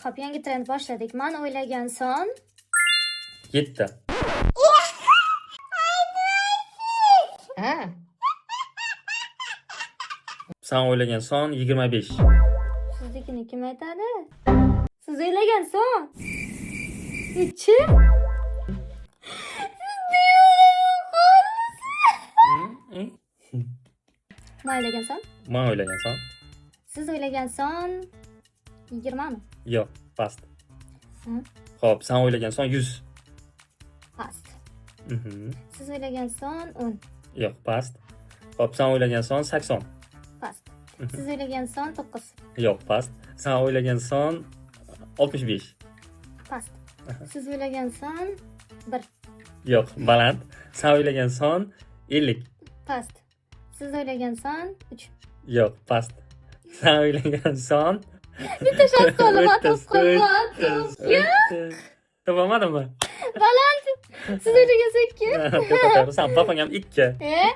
Xo'p, yangi trend boshladik. Man o'ylagan son. 7. Ha. San o'ylagan son 25. Siznikini kim aytadi? Siz o'ylagan son. Nechi? Man o'ylagan son. Man o'ylagan son. Siz o'ylagan son 20 mi? Yo'q, past. Hı. Xo'p, san o'ylagan son 100. Past. Siz o'ylagan son 10. Yo'q, past. Xo'p, san o'ylagan son 80. Past. Siz o'ylagan son 9. Yo'q, past. San o'ylagan son 65. Past. Siz o'ylagan son 1. Yo'q, baland. San o'ylagan son 50. Past. Siz o'ylagan son 3. Yo'q, past. San o'ylagan son Bitta shans qoldi, 30, 30, 30, 30. Topolmadimmi? Baland. Siz o'ylagan son 2. To'g'ri, san topgan ham 2. E?